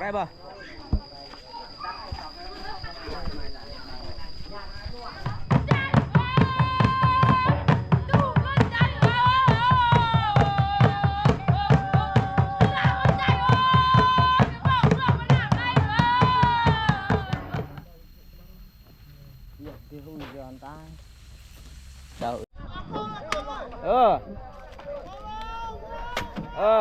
ໄດ້ບໍ່? ເອີ ເອີ.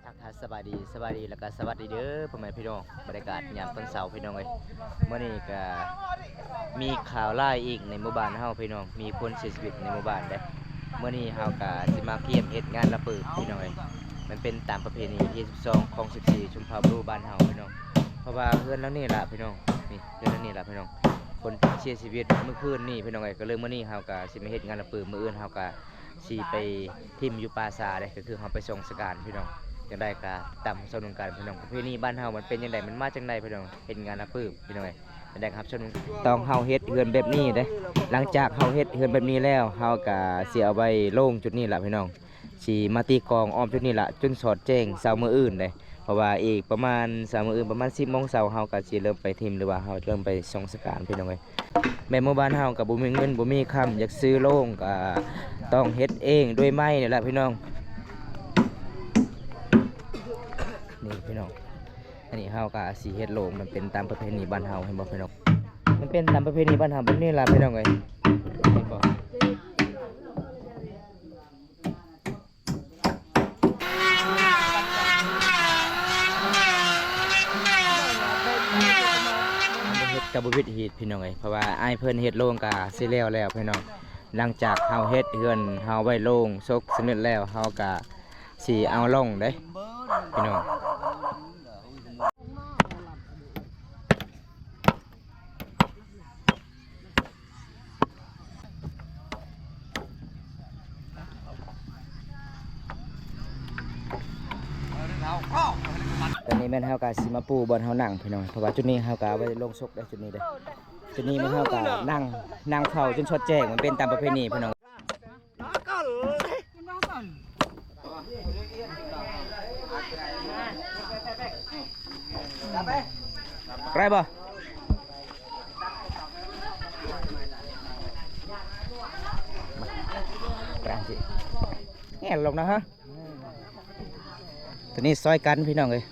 ທັກທາຍສະບາຍດີ ສະບາຍດີ ແລ້ວກະສະຫວັດດີເດີພໍ່ແມ່ພີ່ນ້ອງ. ບັນຍາກາດຍາມຕອນເຊົ້າພີ່ນ້ອງເອີຍ, ມື້ນີ້ກະມີຂ່າວຮ້າຍອີກໃນໝູ່ບ້ານເຮົາພີ່ນ້ອງ, ມີຄົນເສຍຊີວິດໃນໝູ່ບ້ານເດ້. ມື້ນີ້ເຮົາກະຊິມາກຽມເຮັດງານລະປຶບພີ່ນ້ອງເອີຍ, ມັນເປັນຕາມປະເພນີທີສິບສອງ ຂອງສິບສີ່ ຊົນເຜົ່າບຣູບ້ານເຮົາພີ່ນ້ອງ. ເພາະວ່າເຮືອນຫຼັງນີ້ລະພີ່ນ້ອງ, ນີ້ເຮືອນຫຼັງນີ້ລະພີ່ນ້ອງ, ຄົນເສຍຊີວິດມື້ຄືນນີ້ພີ່ນ້ອງເອີຍ. ກະເລີຍມື້ນີ້ເຮົາກະຊິມາເຮັດງານລະປຶບ, ມື້ອື່ນເຮົາກະ ຊິໄປຖິ້ມຢູ່ປ່າຊ້າເດ້, ກໍຄືເຮົາໄປສ່ອງສະການພີ່ນ້ອງ. ຈັ່ງໃດກໍຕາມຊົມນຳກັນພີ່ນ້ອງ, ປະເພນີບ້ານເຮົາມັນເປັນຈັ່ງໃດ ມັນມາຈັ່ງໃດພີ່ນ້ອງ, ເຮັດງານລະປຶບພີ່ນ້ອງເອີຍ. ຈັ່ງໃດກໍຮັບຊົມ, ຕ້ອງເຮົາເຮັດເຮືອນແບບນີ້ເດ້. ຫຼັງຈາກເຮົາເຮັດເຮືອນແບບນີ້ແລ້ວ ເຮົາກໍຊິເອົາໄວ້ໂລ່ງຈຸດນີ້ລະພີ່ນ້ອງ, ຊິມາຕີກອງອ້ອມຈຸດນີ້ລະ ຈົນສອດແຈ້ງເຊົ້າມື້ອື່ນເດ້. ເພາະວ່າອີກປະມານເຊົ້າມື້ອື່ນ ປະມານສິບໂມງເຊົ້າ ເຮົາກໍຊິເລີ່ມໄປຖິ້ມ ຫຼືວ່າເຮົາເລີ່ມໄປສົ່ງສະການພີ່ນ້ອງເອີຍ. ແມ່ນໝູ່ບ້ານເຮົາກໍບໍ່ມີເງິນບໍ່ມີຄຳ ຢາກຊື້ໂລ່ງກໍຕ້ອງເຮັດເອງດ້ວຍໄມ້ນີ້ລະພີ່ນ້ອງ. ນີ້ພີ່ນ້ອງ, ອັນນີ້ເຮົາກໍຊິເຮັດໂລ່ງ, ມັນເປັນຕາມປະເພນີບ້ານເຮົາ ເຫັນບໍ່ພີ່ນ້ອງ? ມັນເປັນຕາມປະເພນີບ້ານເຮົາແບບນີ້ລະພີ່ນ້ອງເອີຍ, ເຫັນບໍ່? ເຮັດກໍບໍ່ຜິດຮີດພີ່ນ້ອງເອີຍ, ເພາະວ່າອ້າຍເພິ່ນເຮັດໂລ່ງກໍຊິແລ້ວແລ້ວພີ່ນ້ອງ. ຫຼັງຈາກເຮົາເຮັດເຮືອນເຮົາໄວ້ໂລ່ງສົກສຳເລັດແລ້ວ ເຮົາກໍຊິເອົາລົງເດ້ພີ່ນ້ອງ. ຕອນນີ້ແມ່ນເຮົາກະຊິມາປູບ່ອນເຮົານັ່ງພີ່ນ້ອງ, ເພາະວ່າຈຸດນີ້ເຮົາກະໄວ້ລົງສົກໄດ້ຈຸດນີ້ເດ້. ຈຸດນີ້ແມ່ນເຮົາກະນັ່ງ, ນັ່ງເຝົ້າຈົນສອດແຈ້ງ, ມັນເປັນຕາມປະເພນີພີ່ນ້ອງ. ໄດ້ບໍ່? ແງ່ນລົງນະຮະ. ຕົວນີ້ຊ່ອຍກັນພີ່ນ້ອງເອີຍ.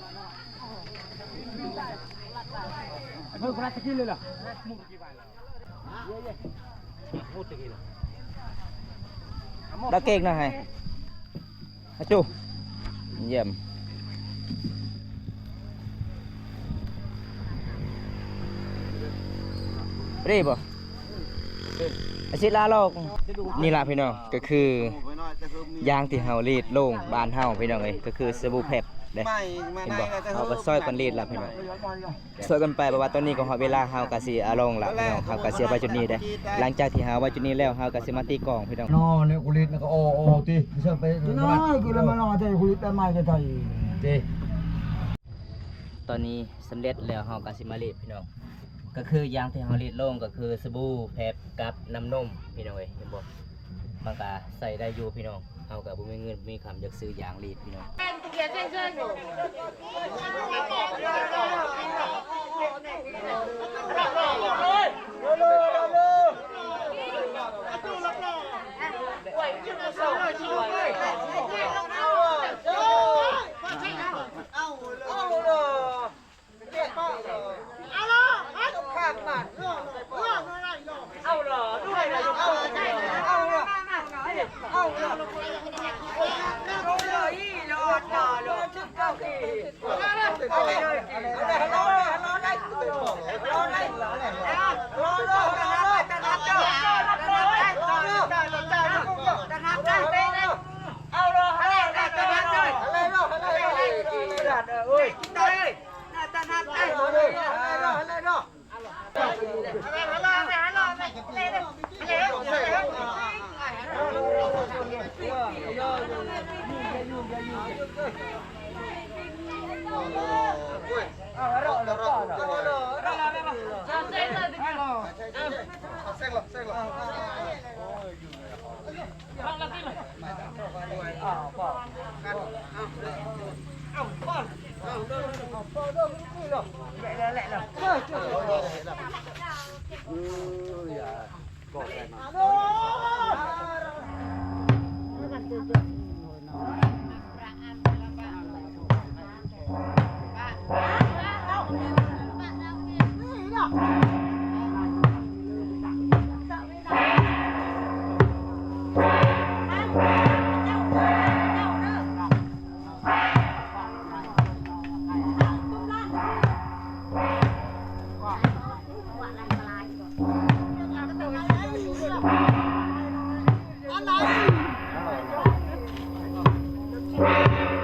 ດາວເກັ່ງນະໄຮ ອາຈູ ຢ້ຽມ ເດ້ບໍ່? ອາຊິດລາລອກ ນີ້ລະພີ່ນ້ອງ ກໍຄືຢາງທີ່ເຮົາລີດໂລ່ງບ້ານເຮົາພີ່ນ້ອງເອີຍ ກໍຄືສະບູແພັບເດ້ ເຫັນບໍ່? ເຮົາກໍຊ່ອຍກັນລີດລະພີ່ນ້ອງ. ຊ່ວຍກັນໄປ ເພາະວ່າຕອນນີ້ກໍຮອດເວລາ ເຮົາກໍຊິເອົາລົງລະພີ່ນ້ອງ ເຮົາກໍຊິເອົາໄວ້ຈຸດນີ້ເດ້. ຫຼັງຈາກທີ່ເຮົາເອົາໄວ້ຈຸດນີ້ແລ້ວ ເຮົາກໍຊິມາຕີກອງພີ່ນ້ອງ. ເນາະ ແນວກູລິດນະກໍ ອໍ ອໍ ຕິ ເຊີນໄປ ເອີ ກູລິດໄປໃໝ່ໄດ້ໄທ ຕິ. ຕອນນີ້ສຳເລັດແລ້ວ ເຮົາກໍຊິມາລີດພີ່ນ້ອງ. ກໍຄືຢາງທີ່ເຮົາລີດລົງ ກໍຄືສະບູແພັບກັບນ້ຳນົມພີ່ນ້ອງເອີຍ ເຫັນບໍ່? ມັນກໍໃຊ້ໄດ້ຢູ່ພີ່ນ້ອງ. ເຮົາກໍບໍ່ມີເງິນບໍ່ມີຄຳຢາກຊື້ຢາງລີດພີ່ນ້ອງ.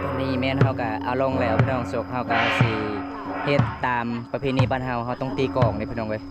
ຕອນນີ້ແມ່ນເຮົາກະເອົາລົງແລ້ວພີ່ນ້ອງ ສົກເຮົາກະຊິເຮັດຕາມປະເພນີບ້ານເຮົາ ເຮົາຕ້ອງຕີກອງເດ້ພີ່ນ້ອງເອີຍ.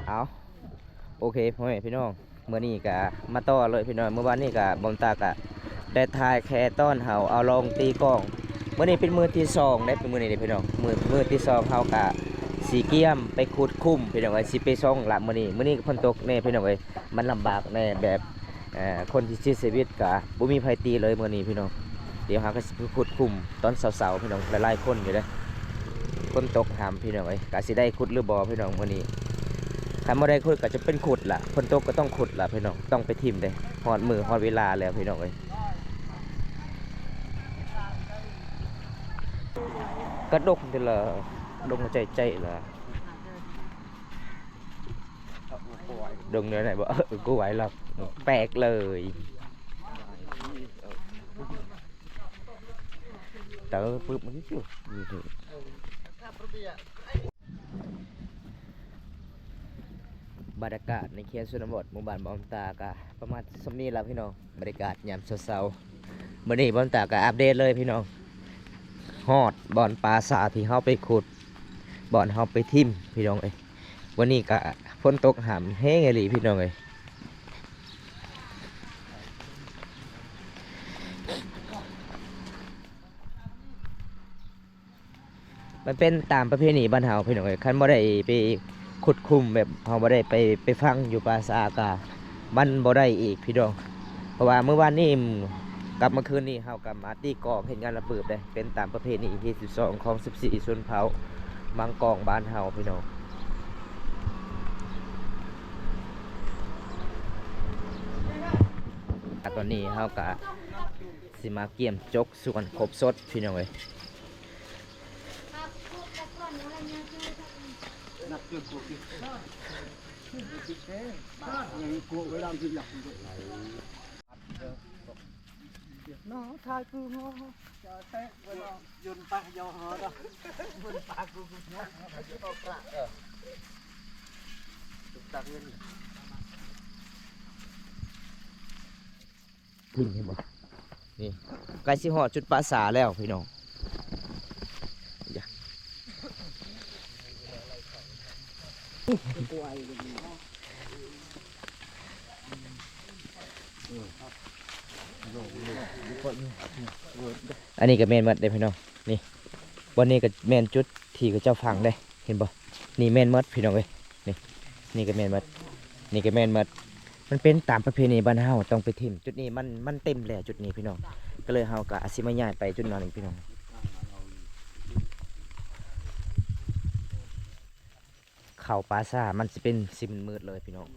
ເອົາ ໂອເຄ ພໍ່ແມ່ພີ່ນ້ອງ ມື້ນີ້ກະມາຕໍ່ເລີຍພີ່ນ້ອງ. ມື້ວານນີ້ກະ ບ່າວຕາກະໄດ້ຖ່າຍແຄ່ຕອນເຮົາເອົາລອງຕີກອງ. ມື້ນີ້ເປັນມື້ທີສອງເດ້ ເປັນມື້ນີ້ເດ້ພີ່ນ້ອງ ມື້ ມື້ທີສອງ ເຮົາກະຊິກຽມໄປຂຸດຂຸມພີ່ນ້ອງເອີຍ ຊິໄປຊ່ອງລະມື້ນີ້. ມື້ນີ້ກະຝົນຕົກແດ່ພີ່ນ້ອງເອີຍ ມັນລຳບາກແດ່ແບບ ເອີ ຄົນທີ່ເສຍຊີວິດກະບໍ່ມີໃຜຕີເລີຍມື້ນີ້ພີ່ນ້ອງ. ດຽວເຮົາກະຊິໄປຂຸດຂຸມຕອນເຊົ້າໆ ພີ່ນ້ອງ ຫຼາຍໆຄົນຢູ່ເດ້. ຝົນຕົກຫ້າມພີ່ນ້ອງເອີຍ ກະຊິໄດ້ຂຸດຫຼືບໍ່ພີ່ນ້ອງມື້ນີ້. ຄັນບໍ່ໄດ້ຂຸດກະຈະເປັນຂຸດລະ ຝົນຕົກກະຕ້ອງຂຸດລະພີ່ນ້ອງ ຕ້ອງໄປຖິ້ມເດ້. ຮອດມື້ຮອດເວລາແລ້ວພີ່ນ້ອງເອີຍ ກະດົງເດີລະ ດົງໃຈໆລະ. ດົງແນວໃດບໍ່? ເອີ ກູໄຫວລະ ແປກເລີຍ. ເຕີປຶບມັນຢູ່ ບັນຍາກາດໃນເຂດຊົນນະບົດ ໝູ່ບ້ານບ່າວຕາກະປະມານສ່ຳນີ້ລະພີ່ນ້ອງ. ບັນຍາກາດຍາມເຊົ້າໆ ມື້ນີ້ບ່າວຕາກະອັບເດດເລີຍພີ່ນ້ອງ ຮອດບ່ອນປ່າຊ້າທີ່ເຮົາໄປຂຸດ ບ່ອນເຮົາໄປຖິ້ມພີ່ນ້ອງເອີຍ. ມື້ນີ້ກະຝົນຕົກຫ້າມແຮງອີ່ຫຼີພີ່ນ້ອງເອີຍ. ມັນເປັນຕາມປະເພນີບ້ານເຮົາພີ່ນ້ອງເອີຍ ຄັນບໍ່ໄດ້ໄປຂຸດຂຸມ ແບບເຮົາບໍ່ໄດ້ໄປ ໄປຝັງຢູ່ປ່າຊ້າກະ ມັນບໍ່ໄດ້ອີກພີ່ນ້ອງ. ເພາະວ່າມື້ວານນີ້ກັບມື້ຄືນນີ້ ເຮົາກະມາຕີກອງເຮັດງານລະບືບເດ້ ເປັນຕາມປະເພນີທີສິບສອງຂອງສິບສີ່ຊົນເຜົ່າມັງກອງບ້ານເຮົາພີ່ນ້ອງ. ອາ ຕອນນີ້ເຮົາກະຊິມາກຽມຈົກສວນຄົບສົດພີ່ນ້ອງເອີຍ. ເຫັນບໍ່ ນີ້ ໃກ້ຊິຮອດຈຸດປ່າຊ້າແລ້ວພີ່ນ້ອງ. ອັນນີ້ກະແມ່ນໝົດເດ້ພີ່ນ້ອງ ນີ້ ບ່ອນນີ້ກໍແມ່ນຈຸດທີ່ເຂົາເຈົ້າຝັງເດ້ ເຫັນບໍ່? ນີ້ແມ່ນໝົດພີ່ນ້ອງເອີຍ ນີ້ ນີ້ກໍແມ່ນໝົດ ນີ້ກໍແມ່ນໝົດ. ມັນເປັນຕາມປະເພນີບ້ານເຮົາ ຕ້ອງໄປຖິ້ມ. ຈຸດນີ້ມັນ ມັນເຕັມແລ້ວຈຸດນີ້ພີ່ນ້ອງ ກໍເລີຍເຮົາກໍອາດຊິມາຍ້າຍໄປຈຸດນັ້ນອີກພີ່ນ້ອງ. ເຂົ້າປ່າຊ້າມັນຊິເປັນສີມືດໆເລີຍພີ່ນ້ອງ.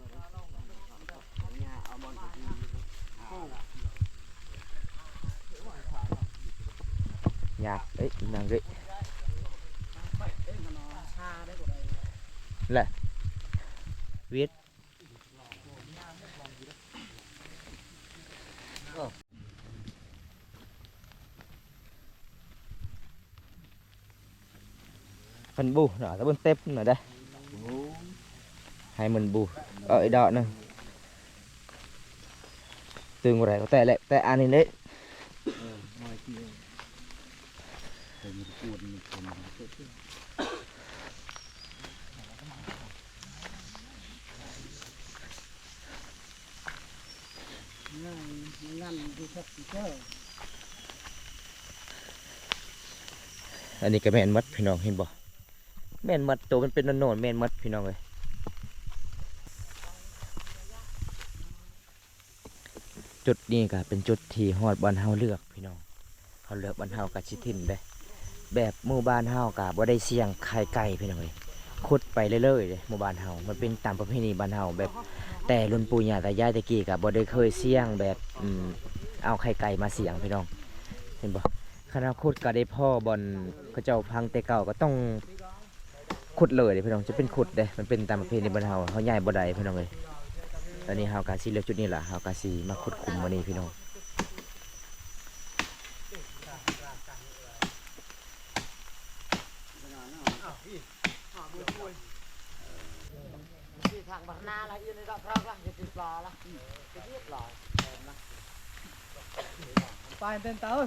ຍາກເອີຍ ນາງເອີຍ ແຫຼະ ວິດ ເພິ່ນບູນະ ຕະເບິ່ງເຕັບນະເດ້ ໃຫ້ມັນບູ ເອີ ອີກດອກໜຶ່ງ ຕຶງບໍ່ໄດ້ກໍແຕະແຫຼະ ແຕະອັນນີ້ເດ້. ອັນນີ້ກໍແມ່ນໝົດພີ່ນ້ອງ ເຫັນບໍ່? ແມ່ນໝົດ ໂຕມັນເປັນໂນນໆ ແມ່ນໝົດພີ່ນ້ອງເອີຍ. ຈຸດນີ້ກໍເປັນຈຸດທີ່ຮອດບ່ອນເຮົາເລືອກພີ່ນ້ອງ ເຮົາເລືອກບ່ອນເຮົາກໍຊິຖິ້ມເດ້. ແບບໝູ່ບ້ານເຮົາກໍບໍ່ໄດ້ສ່ຽງໄຂ່ໄກ່ພີ່ນ້ອງເອີຍ ຂຸດໄປເລື້ອຍໆເດ້. ໝູ່ບ້ານເຮົາມັນເປັນຕາມປະເພນີບ້ານເຮົາ ແບບແຕ່ລຸ້ນປູ່ຍ່າຕາຍາຍແຕ່ກີ້ກໍບໍ່ໄດ້ເຄີຍສ່ຽງແບບ ອືມ ເອົາໄຂ່ໄກ່ມາສ່ຽງພີ່ນ້ອງ ເຫັນບໍ່? ຄັນເຮົາຂຸດກໍໄດ້ພໍ້ບ່ອນເຂົາເຈົ້າຝັງແຕ່ເກົ່າ ກໍຕ້ອງ ຂຸດເລີຍເດ້ພີ່ນ້ອງ ຈະເປັນຂຸດເດ້. ມັນເປັນຕາມປະເພນີບ້ານເຮົາ ເຮົາຍ້າຍບໍ່ໄດ້ພີ່ນ້ອງເອີຍ. ຕອນນີ້ເຮົາກະຊິເລືອກຈຸດນີ້ລະ ເຮົາກະຊິມາຂຸດຂຸມມື້ນີ້ພີ່ນ້ອງ. ໄປເຕັ້ນເຕົາ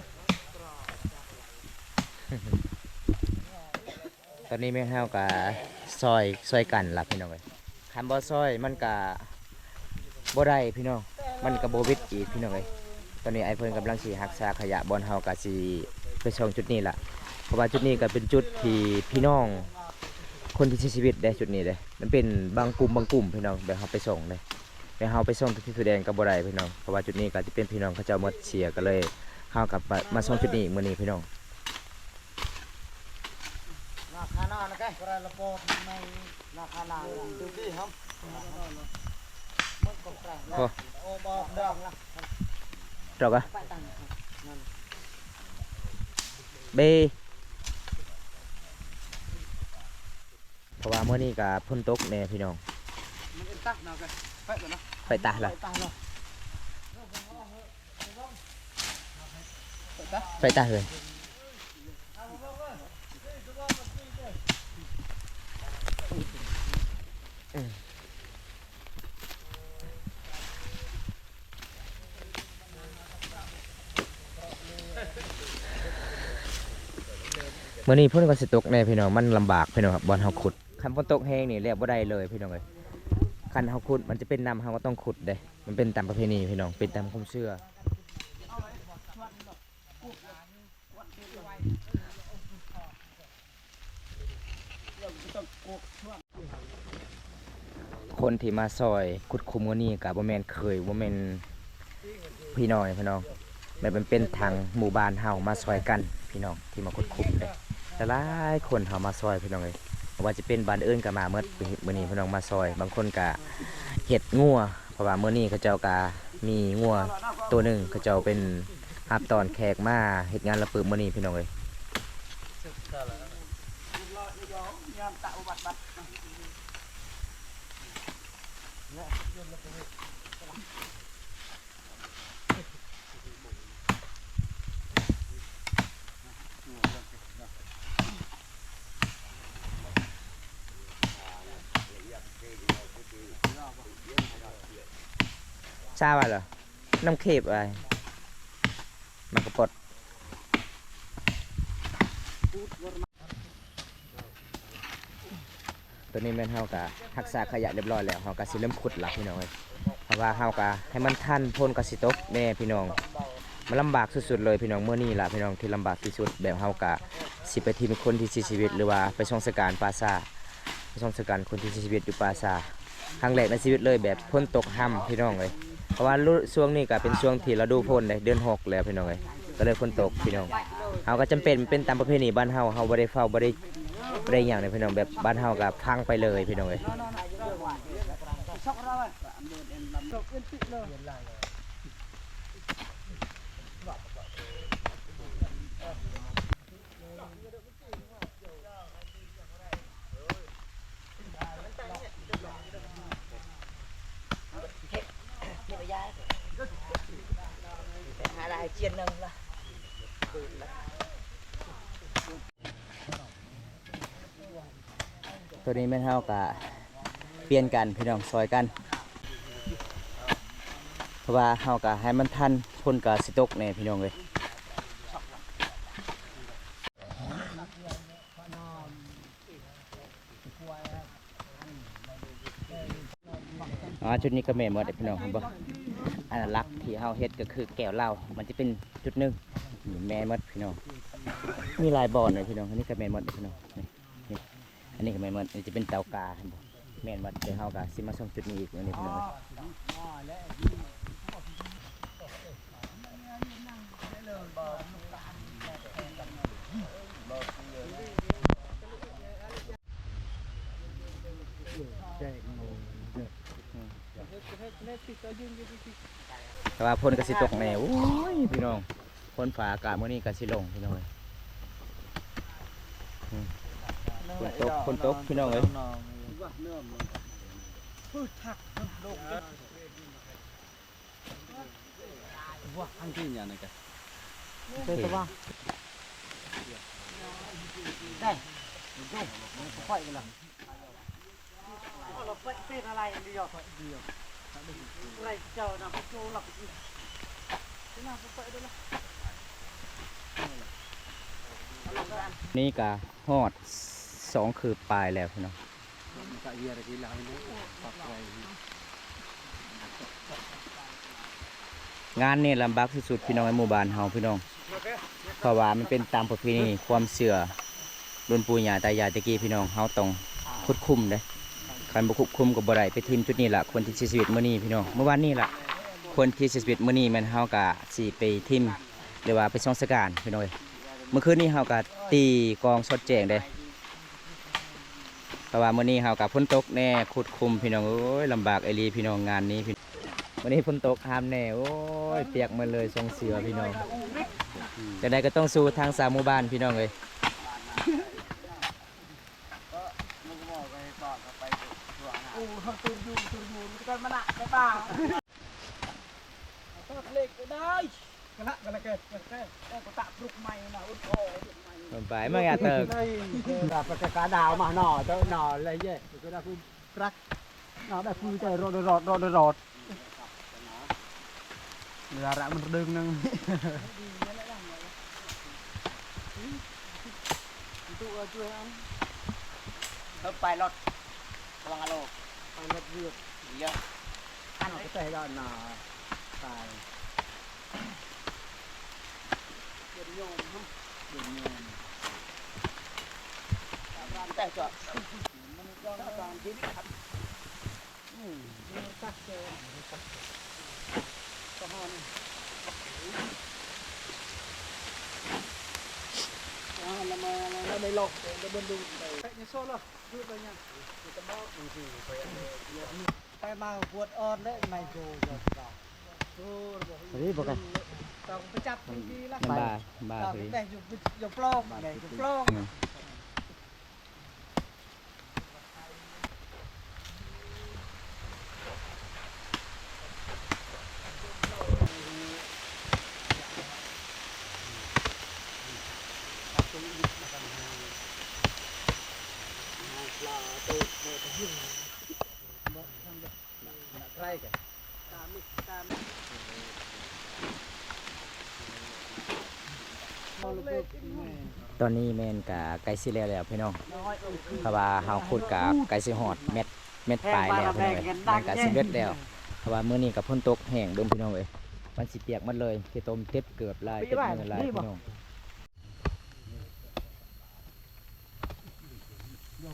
ຕອນນີ້ແມ່ນເຮົາກະຊ່ອຍ ຊ່ອຍກັນລະພີ່ນ້ອງເອີຍ. ຄັນບໍ່ຊ່ອຍມັນກະບໍ່ໄດ້ພີ່ນ້ອງ ມັນກະບໍ່ວິດອີກພີ່ນ້ອງເອີຍ. ຕອນນີ້ອ້າຍເພິ່ນກຳລັງຊິຮັກສາຂະຫຍະ ບ່ອນເຮົາກະຊິໄປສົ່ງຈຸດນີ້ລະ ເພາະວ່າຈຸດນີ້ກະເປັນຈຸດທີ່ພີ່ນ້ອງຄົນທີ່ເສຍຊີວິດເດ້ ຈຸດນີ້ເດ້. ມັນເປັນບາງກຸ່ມ ບາງກຸ່ມພີ່ນ້ອງ ແບບເຮົາໄປສົ່ງເດ້ ແບບເຮົາໄປສົ່ງທີ່ທົ່ວແດນກະບໍ່ໄດ້ພີ່ນ້ອງ ເພາະວ່າຈຸດນີ້ກະຈະເປັນພີ່ນ້ອງເຂົາເຈົ້າໝົດເສຍ ກະເລີຍເຮົາກະມາ ມາສົ່ງຈຸດນີ້ມື້ນີ້ພີ່ນ້ອງ. ໂອ້ ດອກອະ ເບ ເພາະວ່າມື້ນີ້ກະຝົນຕົກແດ່ພີ່ນ້ອງ ໄຟຕາລະ ໄຟຕາເຮີຍ. ມື້ນີ້ຝົນກໍຊິຕົກແດ່ພີ່ນ້ອງ ມັນລຳບາກພີ່ນ້ອງ ບ່ອນເຮົາຂຸດ ຄັນຝົນຕົກແຮງນີ້ແລ້ວບໍ່ໄດ້ເລີຍພີ່ນ້ອງເອີຍ. ຄັນເຮົາຂຸດມັນຈະເປັນນ້ຳ ເຮົາກໍຕ້ອງຂຸດເດ້ ມັນເປັນຕາມປະເພນີພີ່ນ້ອງ ເປັນຕາມຄວາມເຊື່ອ. ຄົນທີ່ມາຊ່ອຍຂຸດຂຸມມື້ນີ້ກະບໍ່ແມ່ນເຄີຍ ບໍ່ແມ່ນພີ່ນ້ອງພີ່ນ້ອງ ແບບມັນເປັນທາງໝູ່ບ້ານເຮົາມາຊ່ອຍກັນພີ່ນ້ອງ ທີ່ມາຂຸດຂຸມເດ້. ຫຼາຍໆຄົນເຮົາມາຊ່ອຍພີ່ນ້ອງເອີຍ ບໍ່ວ່າຈະເປັນບ້ານອື່ນກະມາໝົດ ມື້ນີ້ພີ່ນ້ອງມາຊ່ອຍ ບາງຄົນກະເຮັດງົວ ເພາະວ່າມື້ນີ້ເຂົາເຈົ້າກະມີງົວໂຕໜຶ່ງ ເຂົາເຈົ້າເປັນຮັບຕ້ອນແຂກມາເຮັດງານລະປຶບມື້ນີ້ພີ່ນ້ອງເອີຍ. ຊາວາລະ ນ້ຳເຂບອ້າຍ ໝາກກະປອດ. ຕອນນີ້ແມ່ນເຮົາກະຮັກສາຂະຫຍະຮຽບຮ້ອຍແລ້ວ ເຮົາກະຊິເລີ່ມຂຸດລະພີ່ນ້ອງເອີຍ. ເພາະວ່າເຮົາກະໃຫ້ມັນທັນ ຝົນກະຊິຕົກແດ່ພີ່ນ້ອງ ມັນລຳບາກສຸດໆເລີຍພີ່ນ້ອງ. ມື້ນີ້ລະພີ່ນ້ອງທີ່ລຳບາກທີ່ສຸດ ແບບເຮົາກະ ຊິໄປຖິ້ມຄົນທີ່ເສຍຊີວິດ ຫຼືວ່າໄປສົ່ງສະການປ່າຊ້າ ໄປສົ່ງສະການຄົນທີ່ເສຍຊີວິດຢູ່ປ່າຊ້າ ຄັ້ງແລກໃນຊີວິດເລີຍ ແບບຝົນຕົກຮຳ ພີ່ນ້ອງເອີຍ. ເພາະວ່າລ- ຊ່ວງນີ້ກໍເປັນຊ່ວງທີ່ລະດູຝົນເດ້ ເດືອນຫົກແລ້ວ ພີ່ນ້ອງເອີຍ ກໍເລີຍຝົນຕົກ ພີ່ນ້ອງ. ເຮົາກໍຈຳເປັນ ເປັນຕາມປະເພນີບ້ານເຮົາ ເຮົາບໍ່ໄດ້ເຝົ້າ ບໍ່ໄດ້ ບໍ່ໄດ້ຫຍັງເດ້ ພີ່ນ້ອງ ແບບບ້ານເຮົາກໍພັງໄປເລີຍ ພີ່ນ້ອງເອີຍ. ໂຕນີ້ແມ່ນເຮົາກະປ່ຽນກັນ ພີ່ນ້ອງ ຊ່ອຍກັນ ເພາະວ່າເຮົາກະໃຫ້ມັນທັນ ຝົນກະຊິຕົກແດ່ ພີ່ນ້ອງເອີຍ. ອ່າ ຈຸດນີ້ກໍແມ່ນໝົດເດ້ ພີ່ນ້ອງ ເຫັນບໍ່? ອັນຫຼັກທີ່ເຮົາເຮັດກໍຄືແກວເຫຼົ້າ ມັນຈະເປັນຈຸດໜຶ່ງ ນີ້ແມ່ນໝົດ ພີ່ນ້ອງ. ມີຫຼາຍບ່ອນເດ້ ພີ່ນ້ອງ. ອັນນີ້ກໍແມ່ນໝົດ ພີ່ນ້ອງ ນີ້ ນີ້ ອັນນີ້ກໍແມ່ນໝົດ. ນີ້ຈະເປັນເຕົາກາ ເຫັນບໍ່? ແມ່ນໝົດ. ແຕ່ເຮົາກໍຊິມາສົ່ງຈຸດນີ້ອີກ ອັນນີ້ ພີ່ນ້ອງ. ແຕ່ວ່າຝົນກໍຊິຕົກແດ່ ໂອ້ຍ ພີ່ນ້ອງ. ຝົນຟ້າອາກາດມື້ນີ້ກໍຊິລົງ ພີ່ນ້ອງເອີຍ. ອືມ ຝົນຕົກ ຝົນຕົກ ພີ່ນ້ອງເອີຍ. ນີ້ກະຮອດສອງຄືບປາຍແລ້ວ ພີ່ນ້ອງ. ງານນີ້ລຳບາກສຸດໆ ພີ່ນ້ອງ ໃນໝູ່ບ້ານເຮົາ ພີ່ນ້ອງ ເພາະວ່າມັນເປັນຕາມປະເພນີຄວາມເຊື່ອ ລຸ້ນປູ່ຍ່າຕາຍາຍແຕ່ກີ້ ພີ່ນ້ອງ. ເຮົາຕ້ອງຂຸດຂຸມເດ້ ຄັນບໍ່ຂຸດຂຸມກໍບໍ່ໄດ້. ໄປຖິ້ມຈຸດນີ້ລະ ຄົນທີ່ເສຍຊີວິດມື້ນີ້ ພີ່ນ້ອງ. ມື້ວານນີ້ລະ ຄົນທີ່ເສຍຊີວິດມື້ນີ້ ແມ່ນເຮົາກະຊິໄປຖິ້ມ ຫຼືວ່າໄປສ່ອງສະການ ພີ່ນ້ອງເອີຍ. ມື້ຄືນນີ້ເຮົາກະຕີກອງສອດແຈ້ງເດ້ ເພາະວ່າມື້ນີ້ເຮົາກໍຝົນຕົກແດ່ ຂຸດຂຸມ ພີ່ນ້ອງເອີຍ. ລຳບາກອີ່ຫຼີ ພີ່ນ້ອງ ງານນີ້ ພີ່ນ້ອງ. ມື້ນີ້ຝົນຕົກຫ້າມແດ່ ໂອ້ຍ ປຽກໝົດເລີຍ ສົ່ງເສືອ ພີ່ນ້ອງ. ຈັ່ງໃດກໍຕ້ອງສູ້ທາງຊາວໝູ່ບ້ານ ພີ່ນ້ອງເອີຍ. ໄປມາແກເຕີກ ໄປກະກາດາວມາໜໍ່ເຕີໜໍ່ເລີຍເຢ ກະກະດາວ ປາກ ນະ ໄດ້ຄືແຕ່ໂຣດ ໂຣດ ໂຣດ ໂຣດ ເວລາລະມັນດຶງໜຶ່ງ ເອີ ໄປລົດ ລະວັງອາໂລ ໄປລົດວຽດ ເຍາະ ອັນ ໄປແຕ່ດອນນາ ໄປ ເປັນໂຍມເນາະ ເປັນໂຍມ ແຕ່ຈອດ ມັນກໍຕາມຊີວິດ ອືມ ມັນຕັກເຈີ ປະມານ ປະມານລະມາ ລະໄດ້ລອກ ລະເບິ່ງດູໄດ້ ແປະຍາໂຊລະ ດູໄດ້ຫຍັງ ມີແຕ່ໝອກ ບາງທີໄປ ໄປມາປວດອ່ອນເດ້ ໄມໂກ ຈອດ ພໍດີບໍ່ໄກ ຕ້ອງໄປຈັບດີໆລະ ລຳບາກ ລຳບາກ ຕ້ອງໄປຢູ່ ຢູ່ປລອກ ຢູ່ປລອກ ອືມ ຕອນນີ້ແມ່ນກະໃກ້ຊິແລ້ວແລ້ວພີ່ນ້ອງ ເພາະວ່າເຮົາຂຸດກະໃກ້ຊິຮອດແມັດ ແມັດປາຍແລ້ວພີ່ນ້ອງເອີຍ ມັນກະຊິເບິດແລ້ວ ເພາະວ່າມື້ນີ້ກະຝົນຕົກແຮງເບິ່ງພີ່ນ້ອງເອີຍ ມັນຊິປຽກໝົດເລີຍ ຂີ້ຕົມເຕັບເກີບຫຼາຍ ເຕັບມືຫຼາຍພີ່ນ້ອງ. ປ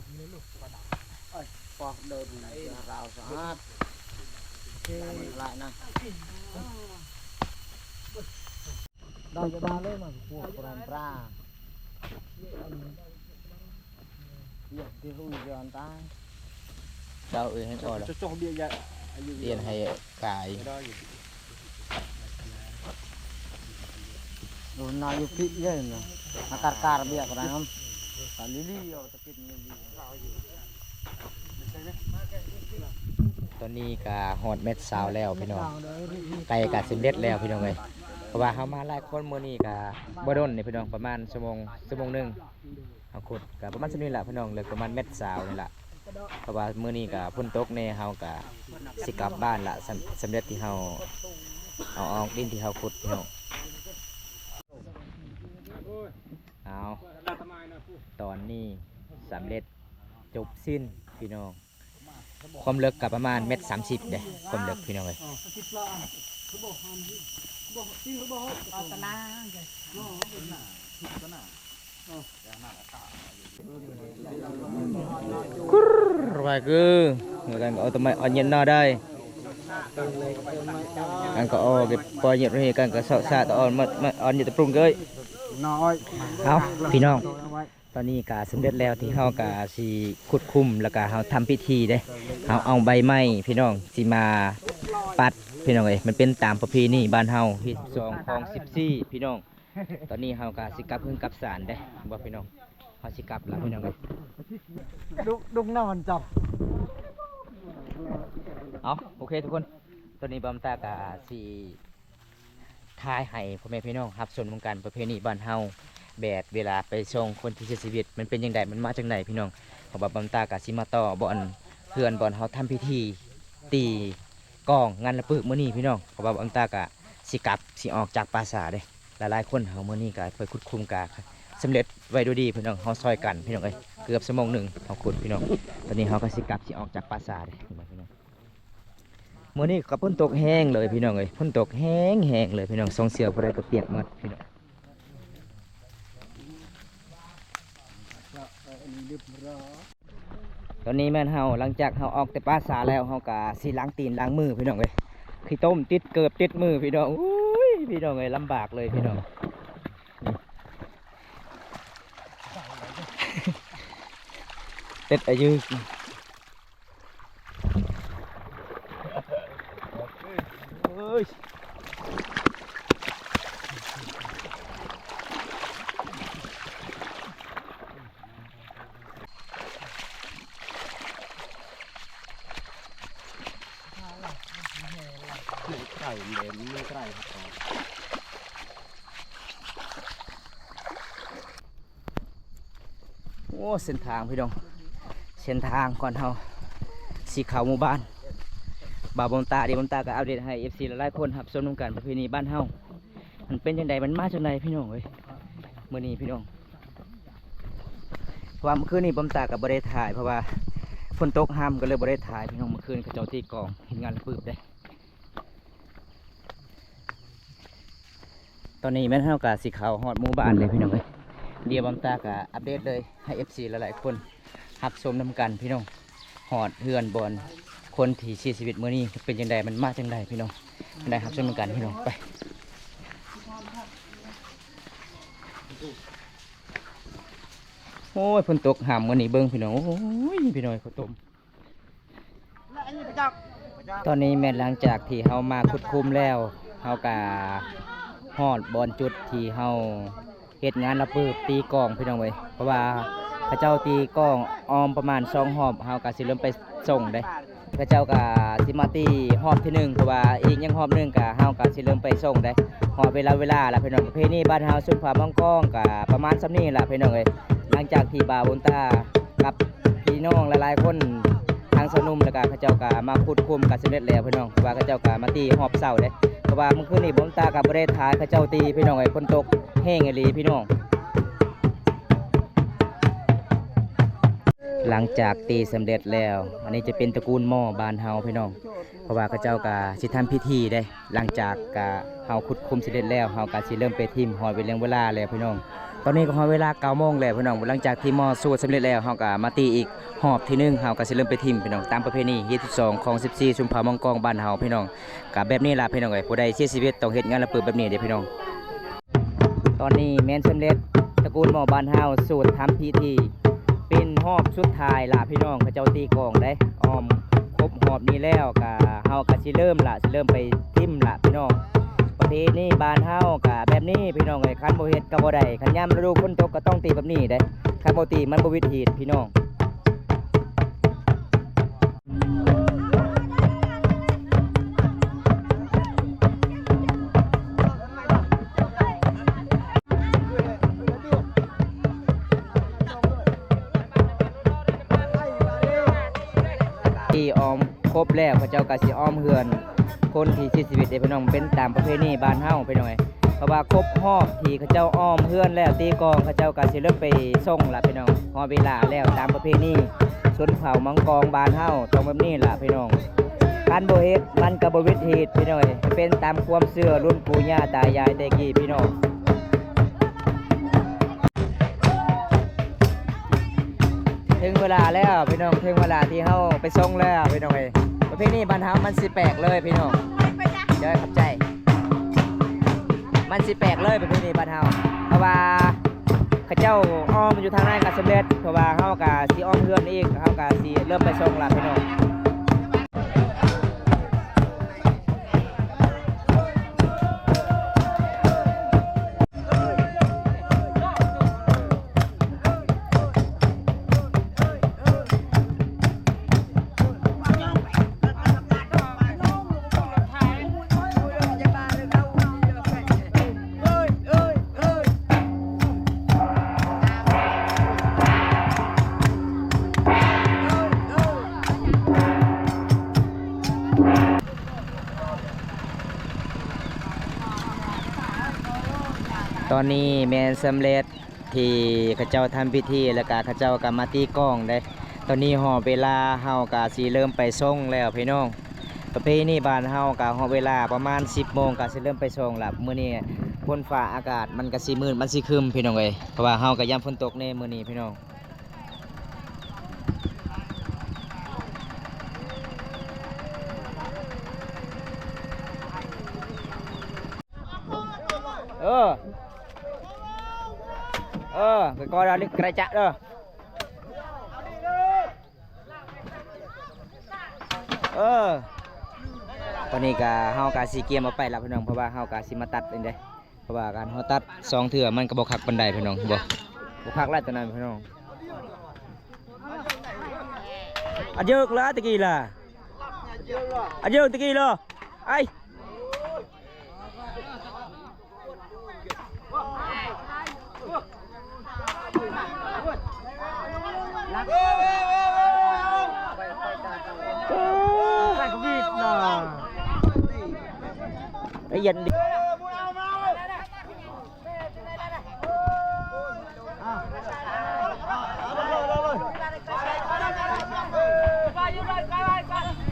ອກເດີນລາວສະອາດ ຫຼາຍນະ ດາຍຢາມາເລີຍ ມາພວກປຣາມປຣາ ວຽກທີ່ຮູ້ຍ້ອນຕາຍ ເຈົ້າເອີຍ ໃຫ້ອອກລະ ຈະຈົກເບຍຢາ ລຽນໃຫ້ກາຍ ໂດນນາຢູ່ປິເລີຍນະ ອາກາດກາດເບຍກະໄດ້ນຳ ກະລີລີເອົາຕະກິນ ຕອນນີ້ກະຮອດແມັດຊາວແລ້ວພີ່ນ້ອງ ໃກ້ກະສຳເລັດແລ້ວພີ່ນ້ອງເອີຍ ເພາະວ່າເຮົາມາຫຼາຍຄົນ ມື້ນີ້ກະບໍ່ດົນນີ້ພີ່ນ້ອງ ປະມານຊົ່ວໂມງ ຊົ່ວໂມງໜຶ່ງ ເຮົາຂຸດກະປະມານສ່ຳນີ້ລະພີ່ນ້ອງ ເລິກປະມານແມັດຊາວນີ້ລະ ເພາະວ່າມື້ນີ້ກະຝົນຕົກແດ່ ເຮົາກະຊິກັບບ້ານລະ ສຳ ສຳເລັດທີ່ເຮົາເອົາອອກດິນທີ່ເຮົາຂຸດພີ່ນ້ອງ ເອົາ ຕອນນີ້ສຳເລັດ ຈົບສິ້ນພີ່ນ້ອງ ຄວາມເລິກກະປະມານແມັດສາມສິບເດ້ ຄວາມເລິກພີ່ນ້ອງເອີຍ ເອົາຕາລາງ ກຸຣ ວ່າຄື ເຮົາກະເອົາຕະໄມອອນເຢັນນອໄດ້ ອັນກະອອກເກັບປອຍເຢັນເຮກັນກະເຊາະຊາຕະອອນ ມາ ມາອອນເຢັນຕະປຸງເກີຍ ນ້ອຍ ເອົາ ພີ່ນ້ອງ ຕອນນີ້ກະສຳເລັດແລ້ວ ທີ່ເຮົາກະຊິຂຸດຂຸມ ແລ້ວກະເຮົາທຳພິທີເດ້ ເຮົາເອົາໃບໄມ້ພີ່ນ້ອງ ຊິມາປັດພີ່ນ້ອງເອີຍ ມັນເປັນຕາມປະເພນີບ້ານເຮົາ ທີສິບສອງ ຂອງສິບສີ່ພີ່ນ້ອງ ຕອນນີ້ເຮົາກະຊິກັບເຮືອນກັບຊານເດ້ ບໍ່ພີ່ນ້ອງ ເຮົາຊິກັບລະພີ່ນ້ອງເອີຍ ດຸ ດຸນຳມັນເຈົ້າ ເອົາ ໂອເຄທຸກຄົນ ຕອນນີ້ບ່າວຕາກະຊິ ຖ່າຍໃຫ້ພໍ່ແມ່ພີ່ນ້ອງຮັບຊົມນຳກັນ ປະເພນີບ້ານເຮົາ ແບບເວລາໄປສົ່ງຄົນທີ່ເສຍຊີວິດ ມັນເປັນຈັ່ງໃດ ມັນມາຈັ່ງໃດພີ່ນ້ອງ ເພາະວ່າບ່າວຕາກະຊິມາຕໍ່ບ່ອນເຮືອນ ບ່ອນເຮົາທຳພິທີຕີກອງງານລະປຶກມື້ນີ້ພີ່ນ້ອງ ເພາະວ່າບ່າວຕາກະຊິກັບ ຊິອອກຈາກປ່າຊ້າເດ້ ຫຼາຍໆຄົນເຮົາມື້ນີ້ກະໄປຂຸດຂຸມກະສຳເລັດໄວ້ດ້ວຍດີພີ່ນ້ອງ ເຮົາຊ່ອຍກັນພີ່ນ້ອງເອີຍ ເກືອບຊົ່ວໂມງໜຶ່ງເຮົາຂຸດພີ່ນ້ອງ ຕອນນີ້ເຮົາກະຊິກັບ ຊິອອກຈາກປ່າຊ້າເດ້ພີ່ນ້ອງ. ມື້ນີ້ກະຝົນຕົກແຮງເລີຍພີ່ນ້ອງເອີຍ ຝົນຕົກແຮງໆເລີຍພີ່ນ້ອງ ສອງເສື້ອຜູ້ໃດກະປຽກໝົດພີ່ນ້ອງ ຕອນນີ້ແມ່ນເຮົາ ຫຼັງຈາກເຮົາອອກແຕ່ປ່າຊ້າແລ້ວ ເຮົາກະຊິລ້າງຕີນລ້າງມືພີ່ນ້ອງເອີຍ ຂີ້ຕົມຕິດເກີບຕິດມືພີ່ນ້ອງ ໂອ້ຍ ພີ່ນ້ອງເອີຍ ລຳບາກເລີຍພີ່ນ້ອງ ເຕັດອາຍຸ. ໂອ້ ເສັ້ນທາງພີ່ນ້ອງ ເສັ້ນທາງກ່ອນເຮົາຊິເຂົ້າໝູ່ບ້ານ ບ່າວບຸນຕາເດ ບຸນຕາກະອັບເດດໃຫ້ເອັຟຊີຫຼາຍໆຄົນຮັບຊົມນຳກັນ ປະເພນີບ້ານເຮົາ ມັນເປັນຈັ່ງໃດ ມັນມາຈັ່ງໃດພີ່ນ້ອງເອີຍ ມື້ນີ້ພີ່ນ້ອງ ເພາະວ່າມື້ຄືນນີ້ບຸນຕາກະບໍ່ໄດ້ຖ່າຍ ເພາະວ່າຝົນຕົກຫ້ຳ ກະເລີຍບໍ່ໄດ້ຖ່າຍພີ່ນ້ອງ ມື້ຄືນເຂົາເຈົ້າຕີກອງເຮັດງານລະປຶກເດ້. ຕອນນີ້ແມ່ນເຮົາກະຊິເຂົ້າຮອດໝູ່ບ້ານເລີຍພີ່ນ້ອງເອີຍ ດຽວບ່າວຕາກະອັບເດດເລີຍໃຫ້ເອັຟຊີຫຼາຍໆຄົນຮັບຊົມນຳກັນພີ່ນ້ອງ ຮອດເຮືອນບ່ອນຄົນທີ່ເສຍຊີວິດມື້ນີ້ເປັນຈັ່ງໃດ ມັນມາຈັ່ງໃດພີ່ນ້ອງ ໄດ້ຮັບຊົມນຳກັນພີ່ນ້ອງ ໄປ ໂອ້ຍ ຝົນຕົກຫ້ຳມື້ນີ້ເບິ່ງພີ່ນ້ອງ ໂອ້ຍ ພີ່ນ້ອງເອີຍ ເຂົ້າຕົ້ມ. ຕອນນີ້ແມ່ນຫຼັງຈາກທີ່ເຮົາມາຂຸດຂຸມແລ້ວ ເຮົາກະຮອດບ່ອນຈຸດທີ່ເຮົາເຮັດງານລະປຶກຕີກອງພີ່ນ້ອງເອີຍ ເພາະວ່າເຂົາເຈົ້າຕີກອງອ້ອມປະມານສອງຮອບ ເຮົາກະຊິເລີ່ມໄປສົ່ງເດ້ ເຂົາເຈົ້າກະຊິມາຕີຮອບທີໜຶ່ງ ເພາະວ່າອີກຍັງຮອບໜຶ່ງກະເຮົາກະຊິເລີ່ມໄປສົ່ງເດ້ ຮອດເວລາ ເວລາລະພີ່ນ້ອງ ປະເພນີບ້ານເຮົາ ຊົນເຜົ່າມັງກອງ ກະປະມານສ່ຳນີ້ລະພີ່ນ້ອງເອີຍ ຫຼັງຈາກທີ່ບ່າວບຸນຕາກັບ ພີ່ນ້ອງຫຼາຍໆຄົນ ທັງຊາວໜຸ່ມ ແລ້ວກະເຂົາເຈົ້າກະມາຂຸດຂຸມກະສຳເລັດແລ້ວພີ່ນ້ອງ ວ່າເຂົາເຈົ້າກະມາຕີຮອບເຊົ້າເດ້ ເພາະວ່າມື້ຄືນນີ້ບຸນຕາກະບໍ່ໄດ້ຖ່າຍເຂົາເຈົ້າຕີພີ່ນ້ອງເອີຍ ຝົນຕົກແຮງອີ່ຫຼີພີ່ນ້ອງ. ຫຼັງຈາກຕີສຳເລັດແລ້ວ ອັນນີ້ຈະເປັນຕະກູນໝໍ້ບ້ານເຮົາພີ່ນ້ອງ ເພາະວ່າເຂົາເຈົ້າກະຊິທຳພິທີເດ້. ຫຼັງຈາກກະເຮົາຂຸດຂຸມສຳເລັດແລ້ວ ເຮົາກະຊິເລີ່ມໄປຖິ້ມ. ຮອດເວລາແລ້ວພີ່ນ້ອງ, ຕອນນີ້ກໍຮອດເວລາເກົ້າໂມງແລ້ວພີ່ນ້ອງ. ຫຼັງຈາກທີ່ໝໍ້ສູດສຳເລັດແລ້ວ ເຮົາກະມາຕີອີກຮອບທີໜຶ່ງ. ເຮົາກະຊິເລີ່ມໄປຖິ້ມພີ່ນ້ອງ ຕາມປະເພນີຮີດສິບສອງ ຂອງສິບສີ່ຊົນເຜົ່າມັງກອງບ້ານເຮົາພີ່ນ້ອງ. ກະແບບນີ້ລະພີ່ນ້ອງເອີຍ, ຜູ້ໃດເສຍຊີວິດຕ້ອງເຮັດງານລະປຶບແບບນີ້ເດ້ພີ່ນ້ອງ. ຕອນນີ້ແມ່ນສຳເລັດ ຕະກູນໝໍ້ບ້ານເຮົາສູດທຳພິທີ ເປັນຮອບສຸດທ້າຍລະພີ່ນ້ອງ. ເຂົາເຈົ້າຕີກອງໄດ້ ອ້ອມຄົບຮອບນີ້ແລ້ວ ກະເຮົາກະຊິເລີ່ມລະ ຊິເລີ່ມໄປຖິ້ມລະພີ່ນ້ອງ. ປະເພນີບ້ານເຮົາກະແບບນີ້ພີ່ນ້ອງເອີຍ, ຄັນບໍ່ເຮັດກະບໍ່ໄດ້. ຄັນຍາມລະດູຝົນຕົກກະຕ້ອງຕີແບບນີ້ເດ້, ຄັນບໍ່ຕີມັນບໍ່ວິດຮີດພີ່ນ້ອງ. ທີ່ອ້ອມຄົບແລ້ວ ເຂົາເຈົ້າກະຊິອ້ອມເຮືອນຄົນທີ່ເສຍຊີວິດເດ້ພີ່ນ້ອງ. ເປັນຕາມປະເພນີບ້ານເຮົາພີ່ນ້ອງເອີຍ. ເພາະວ່າຄົບຮອບທີ່ເຂົາເຈົ້າອ້ອມເຮືອນແລ້ວ ຕີກອງ ເຂົາເຈົ້າກະຊິເລີ່ມໄປສົ່ງລະພີ່ນ້ອງ. ຮອດເວລາແລ້ວ ຕາມປະເພນີຊົນເຜົ່າມັງກອງບ້ານເຮົາຕ້ອງແບບນີ້ລະພີ່ນ້ອງ. ຄັນບໍ່ເຮັດມັນກະບໍ່ວິດຮີດພີ່ນ້ອງເອີຍ, ເປັນຕາມຄວາມເຊື່ອລຸ້ນປູ່ຍ່າຕາຍາຍແຕ່ກີ້ພີ່ນ້ອງ. ເຖິງເວລາແລ້ວພີ່ນ້ອງ, ເຖິງເວລາທີ່ເຮົາໄປສົ່ງແລ້ວພີ່ນ້ອງເອີຍ. ປະເພນີບ້ານເຮົາມັນຊິແປກເລີຍພີ່ນ້ອງ. ເດີ ຂອບໃຈ. ມັນຊິແປກເລີຍປະເພນີບ້ານເຮົາ, ເພາະວ່າເຂົາເຈົ້າອ້ອມຢູ່ທາງນັ້ນກະສຳເລັດ, ເພາະວ່າເຮົາກະຊິອ້ອມເຮືອນອີກ, ເຮົາກະຊິເລີ່ມໄປສົ່ງລະພີ່ນ້ອງ. ຕອນນີ້ແມ່ນສຳເລັດທີ່ເຂົາເຈົ້າທຳພິທີ ແລ້ວກະເຂົາເຈົ້າກະມາຕີກອງເດ້. ຕອນນີ້ຮອດເວລາ ເຮົາກະຊິເລີ່ມໄປສົ່ງແລ້ວພີ່ນ້ອງ. ປະເພນີບ້ານເຮົາກະຮອດເວລາປະມານສິບໂມງ ກະຊິເລີ່ມໄປສົ່ງລະ. ມື້ນີ້ຝົນຟ້າອາກາດມັນກະຊິມືດ ມັນຊິຄຶ້ມພີ່ນ້ອງເອີຍ, ເພາະວ່າເຮົາກະຢ້ານຝົນຕົກແດ່ມື້ນີ້ພີ່ນ້ອງ. ເອີ ເອີ ກະກໍດາລິກກະໄດຈະເດີ. ເອີ ຕອນນີ້ກະເຮົາກະຊິກຽມເອົາໄປລະພີ່ນ້ອງ, ເພາະວ່າເຮົາກະຊິມາຕັດເອງເດ້. ເພາະວ່າການເຮົາຕັດສອງເທື່ອມັນກະບໍ່ຄັກປານໃດພີ່ນ້ອງ, ບໍ່ ບໍ່ຄັກຫຼາຍຕອນນັ້ນພີ່ນ້ອງ. ອັນເຢິກລະຕະກີ້ລະ ອັນເຢິກຕະກີ້ລະ ໄອ້ ລະອຽດດີ.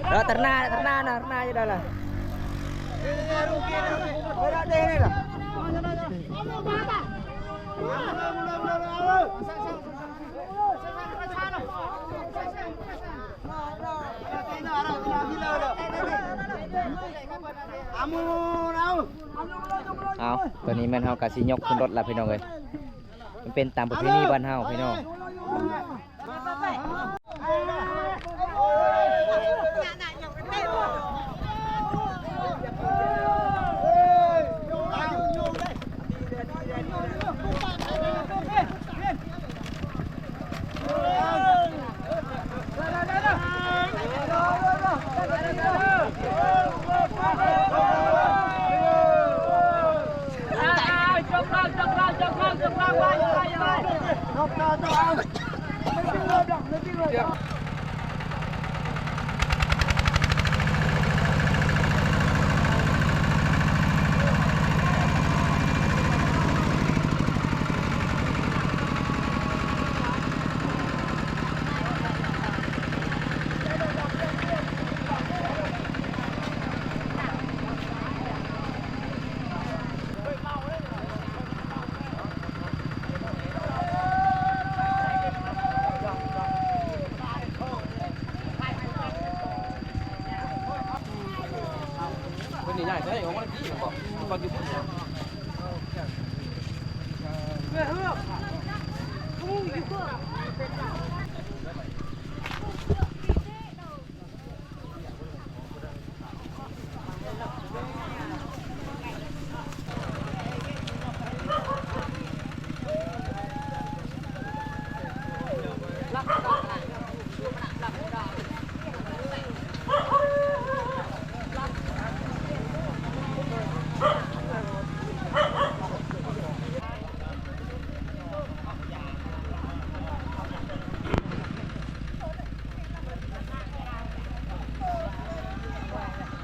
ເອີ ທາງໜ້າ ທາງໜ້ານະ ທາງໜ້າຢູ່ນັ້ນລະ. ເອົາ ຕອນນີ້ແມ່ນເຮົາກະຊິຍົກຂຶ້ນລົດລະພີ່ນ້ອງເອີຍ. ມັນເປັນຕາມປະເພນີບ້ານເຮົາພີ່ນ້ອງ. ໄ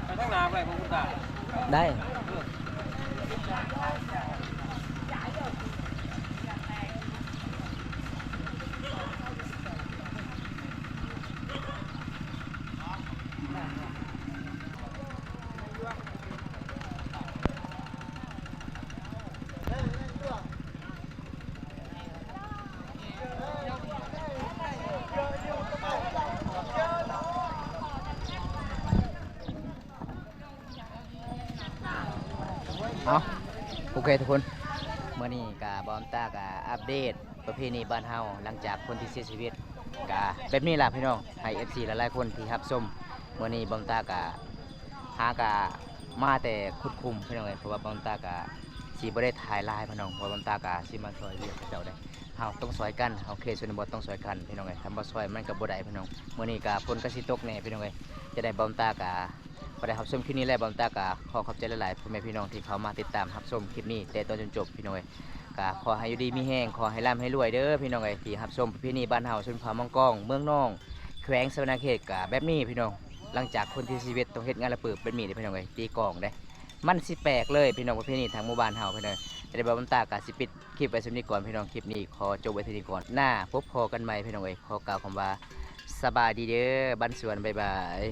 ປທາງໜ້າໄປບໍ່ຄຸນຕາ. ໄດ້. ເອົາ ໂອເຄທຸກຄົນ ມື້ນີ້ກະບ່າວຕາກະອັບເດດປະເພນີບ້ານເຮົາ ຫຼັງຈາກຄົນທີ່ເສຍຊີວິດ ກະແບບນີ້ລະພີ່ນ້ອງ ໃຫ້ເອັຟຊີຫຼາຍໆຄົນທີ່ຮັບຊົມ. ມື້ນີ້ບ່າວຕາກະຫາກະມາແຕ່ຂຸດຂຸມພີ່ນ້ອງເອີຍ ເພາະວ່າບ່າວຕາກະຊິບໍ່ໄດ້ຖ່າຍຫຼາຍພີ່ນ້ອງ ເພາະວ່າບ່າວຕາກະຊິມາຊ່ອຍວຽກເຂົາເຈົ້າເດ້. ເຮົາຕ້ອງຊ່ອຍກັນ ເຮົາເຂດຊົນນະບົດຕ້ອງຊ່ອຍກັນພີ່ນ້ອງເອີຍ ຄັນບໍ່ຊ່ອຍມັນກະບໍ່ໄດ້ພີ່ນ້ອງ. ມື້ນີ້ກະຝົນກະຊິຕົກແດ່ພີ່ນ້ອງເອີຍ ຈະໄດ້ບ່າວຕາກະ ພໍໄດ້ຮັບຊົມຄລິບນີ້ແລ້ວ ບ່າວຕາກະຂໍຂອບໃຈຫຼາຍໆ ພໍ່ແມ່ພີ່ນ້ອງທີ່ເຂົ້າມາຕິດຕາມຮັບຊົມຄລິບນີ້ແຕ່ຕົ້ນຈົນຈົບພີ່ນ້ອງເອີຍ. ກະຂໍໃຫ້ຢູ່ດີມີແຮງ ຂໍໃຫ້ລ່ຳໃຫ້ລວຍເດີພີ່ນ້ອງເອີຍ ທີ່ຮັບຊົມປະເພນີບ້ານເຮົາ ຊົນເຜົ່າມັງກອງ ເມືອງນອງ ແຂວງສະຫວັນນະເຂດ ກະແບບນີ້ພີ່ນ້ອງ. ຫຼັງຈາກຄົນທີ່ເສຍຊີວິດຕ້ອງເຮັດງານລະປຶບແບບນີ້ເດ້ພີ່ນ້ອງເອີຍ ຕີກອງເດ້ ມັນຊິແປກເລີຍພີ່ນ້ອງ ປະເພນີທາງໝູ່ບ້ານເຮົາພີ່ນ້ອງ. ແຕ່ບ່າວຕາກະຊິປິດ ຄລິບໄວ້ສ່ຳນີ້ກ່ອນພີ່ນ້ອງ ຄລິບນີ້ຂໍຈົບໄວ້ເທົ່ານີ້ກ່ອນ ໜ້າພົບພໍ້ກັນໃໝ່ພີ່ນ້ອງເອີຍ. ຂໍກ່າວຄຳວ່າສະບາຍດີເດີ ບ້ານສວນ ບາຍບາຍ.